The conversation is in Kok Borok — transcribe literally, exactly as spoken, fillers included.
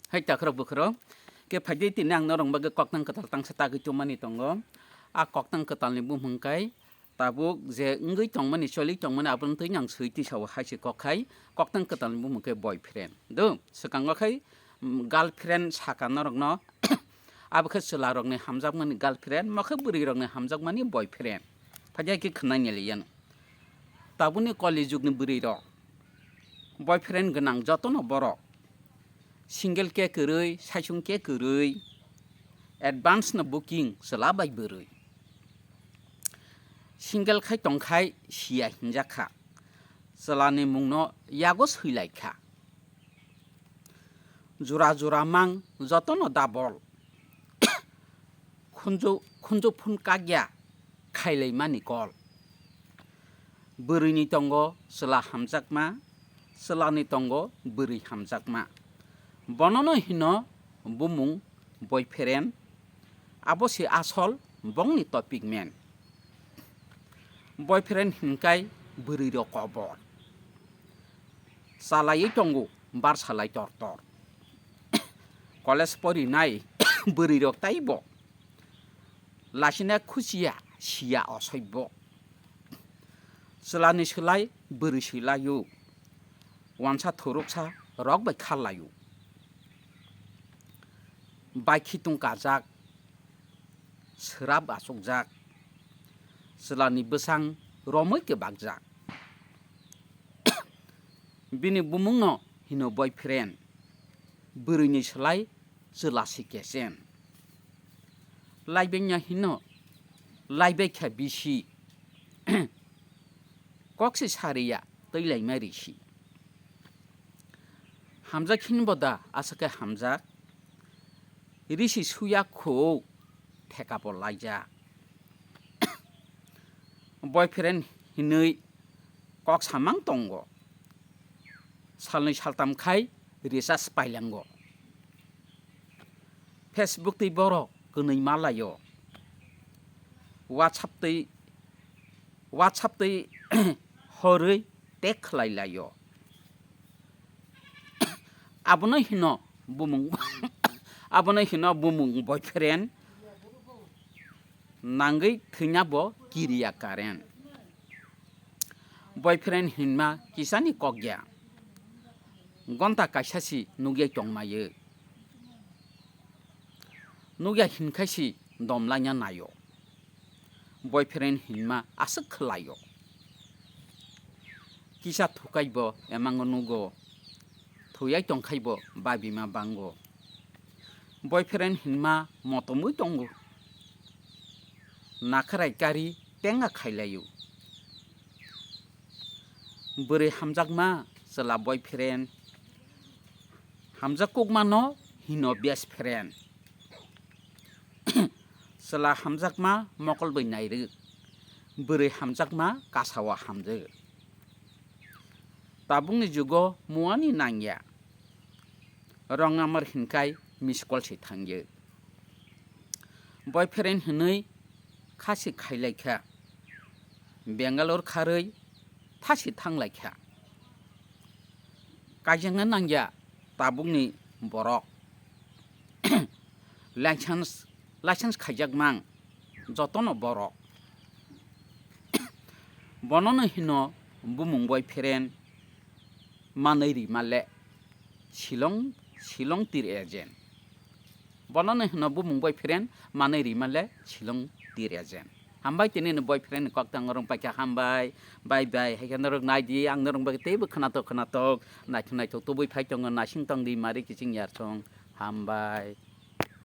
Hai takhorok bukhorok, khe phaidi tini ang norok bagwi koktang kwtal tangsa tagwi tongmani tongo. A koktang kwtalni bumung khe tabuk je wngwi tongmani, choli tongmani, abono twi ang swi tisa o hai se kok khai, koktang kwtalni bumung khe boyfriend. Do, swkango khai, mm, girlfriend saka norokno, abo khe chwlarokni hamjakmani girlfriend, mo khe bwrwirokni hamjakmani boyfriend. Phaidi khe khwnai neli yano. Tabukni koli jugni bwrwirok, boyfriend gwnang jotono borok. Single khe kwrwi, saichung khe kwrwi, advance no booking chwla bai bwrwi. Single khai tongkhai siya hinjak kha, chwlani mungno yago swilai kha. Jora jora mang jotono double, khunju, khunju phun kakya khailaimani kol. Bwrwini tongo chwla hamjakma, chwlani tongo bwrwi hamjakma. Bonono hino bumung boyfriend, abo se asol bongni topic man. Boyfriend hinkai bwrwirok kobor. Chalaiwi tongo barsalai tor tor. College porinai bwrwirok taibo lasina khuchiya siya osoibo. Chwlani swlai bwrwi swilaio, wansa thuruksa rok bai kharlaio. Bai khitung kajak, swrap achukjak, chwlani bwsang romwi kwbakjak. Bini bumungno hino boyfriend, bwrwini swlai chwla si kechen. Laibengya hino, laibai kha bisi. Kok se sariya, twi laima risi. Hamjak hinbo da, aswk khe hamjak. Risi suya khu, theka bo laijak. Boyfriend hinwi kok samang tongo. Salnwi saltam khai recharge pailango. Facebook twi borok kwnwi malaio. WhatsApp twi, WhatsApp twi horwi tag khlai laio. Abono hino bumung, abono hino bumung boyfriend. Nangwi thwina bo kiriya current. Boyfriend hinma kisani kok ya. Gonta kaisa si nukya tongmayo. Nukya hinkhai si domlaina naio. Boyfriend hinma aswk khlaio. Kisa thukai bo emango nugo. Thuyai tongkhai bo babima bango. Boyfriend hinma motomwi tongo. Nakharai kari tenga khailaio. Bwrwi hamjakma chwla boyfriend. Hamjak kukmano hino best friend. Chwla hamjakma mokol bai nairwk. Bwrwi hamjakma kasao hamjwk. Tabukni jugo muani nangya. Wrong number hinkhai miss call se thangyo. Boyfriend hinwi khasi khailaikha. Bangalore kharwi thasi thanglaikha. Kaijakna nangya tabukni borok. License, license khaijak mang jotono borok. Bonono hino bumung boyfriend manwi rima le Shillong, Shillong tir agent. Bonono hino bumung boyfriend manwi rima le Shillong tir agent. Hambai tini ni boyfriend ni kok tang rong paikha hambai. Bye bye. Hai khe norok nai di, ang norok bagwi teibo khwnatok khwnatok. Naithok naithok tubui phai tongo, naising tong di, mari kiching yar song. Hambai.